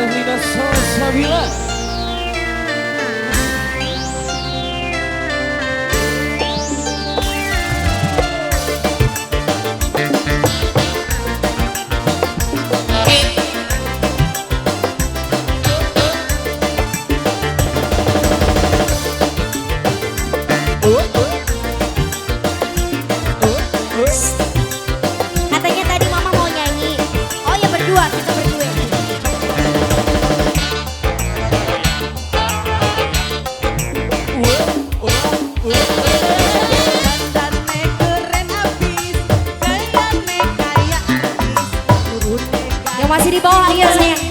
Lina Salsabila. Katanya tadi mama mau nyanyi. Oh ya berdua, kita berdua. Yang masih di bawah, ayo sayang.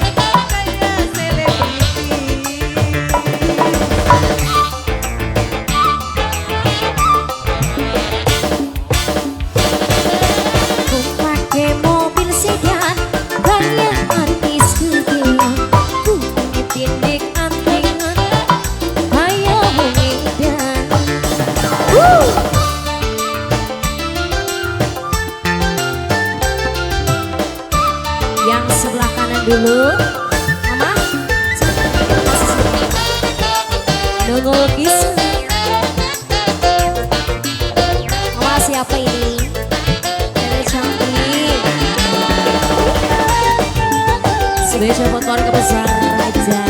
Yang sebelah kanan dulu, mama. Nunggu kisah. Mama siapa ini? Dede cantik. Spesial buat keluarga besar aja.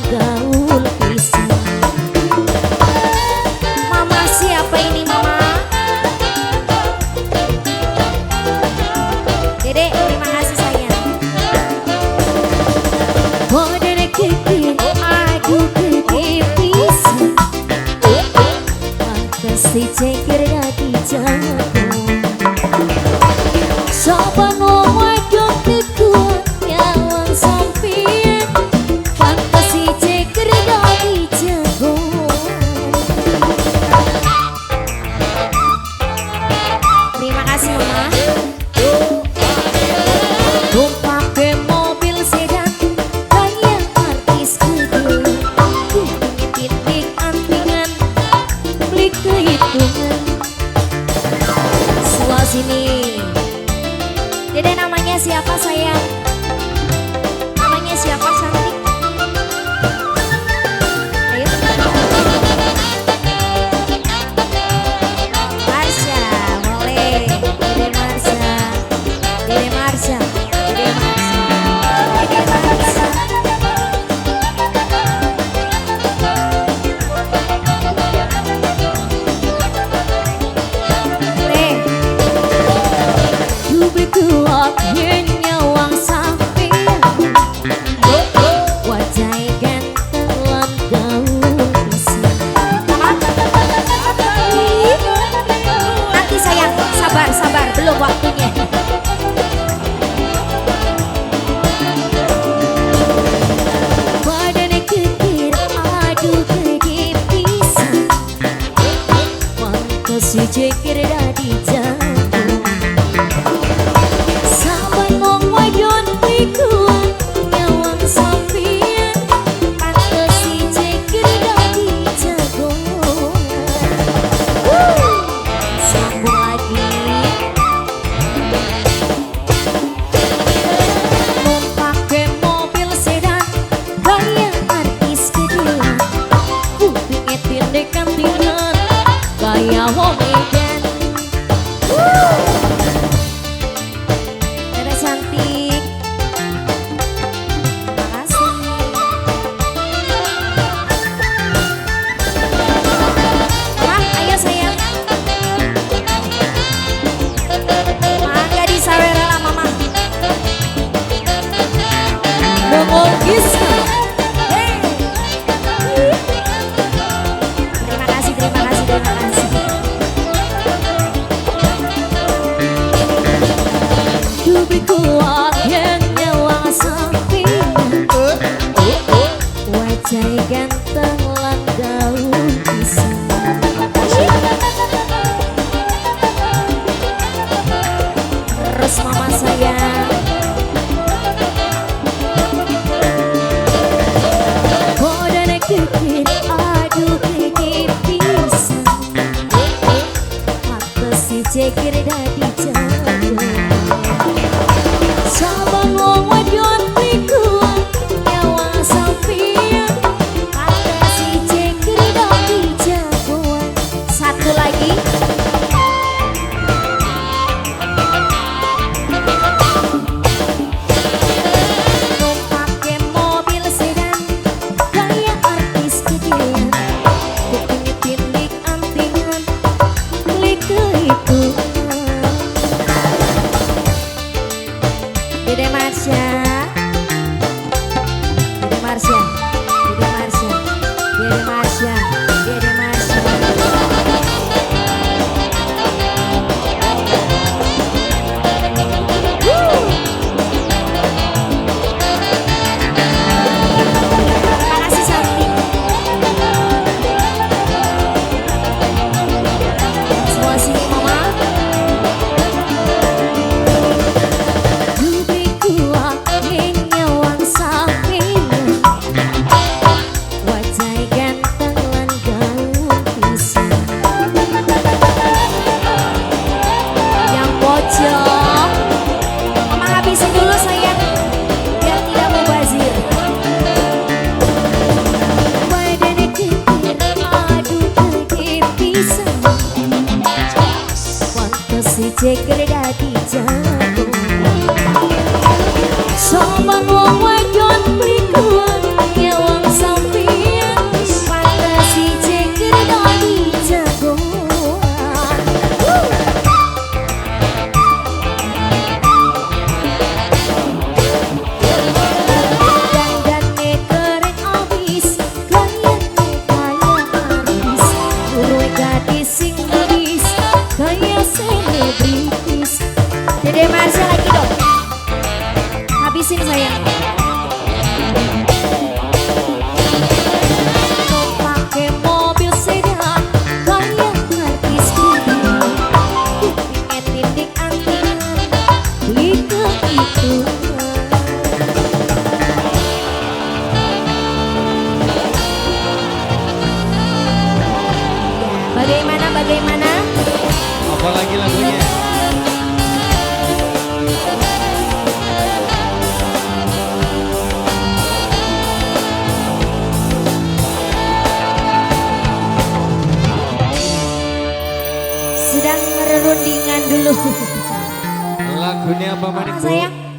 Gaul pisan. Mama siapa ini mama? Dede terima kasih sayang. Oh dede kekir, aduh kekir pisan. Pantes dicekir dadi jago. Sopan wong wadon tekuat nyawang sampian. Terima kasih mama. Pakai mobil sedan kayak artis gede. Titik antingan beli kehitungan. Sebelah sini. Dede namanya siapa sayang? Namanya siapa cantik? Ayo. Marsha, boleh. Dede Marsha. Dede Marsha. Dede Marsha. Dede Marsha. Nih. Kuat nyawang sampeyan. Wajah ganteng lan gaul pisan. Nanti sayang, sabar, sabar, belum waktunya. Badane kekir, aduh gede pisan. Pantes dicekir dadi jago. Saban wong wadon pikuan nyawang sampeyan. Pantes dicekir dadi jagoan. Sambung lagi. Pakai mobil sedan kayak artis gedean. Kupinge tindekan tingan kayak wong edan. Dede cantik. Terima kasih. Mama, ayo sayang. Mangga disawera lah mama. Nongol kisah. Hey. Terima kasih, terima kasih, terima kasih. Dubi kuat yang nyawang sampeyan. Wajah ganteng lan gaul pisan. Terus mama sayang. Jeger dadi jago. Sopan wong wadon beli kuat nyawang sampean, pantes jeger dadi jagoan. Woo! Dandane keren abis, gayane kaya artis, luwe gadis sing lubis, kaya selebritis. Dede Marsha lagi dong, habisin sayang. Pakai mobil sedan, kaya artis kriminal, kupingnya tindik antingan, beli kehitungan. Ya, bagaimana, bagaimana? Apalagi lagunya? Sedang rerundingan dulu. Lagunya apa maning, Apa Bu? sayang?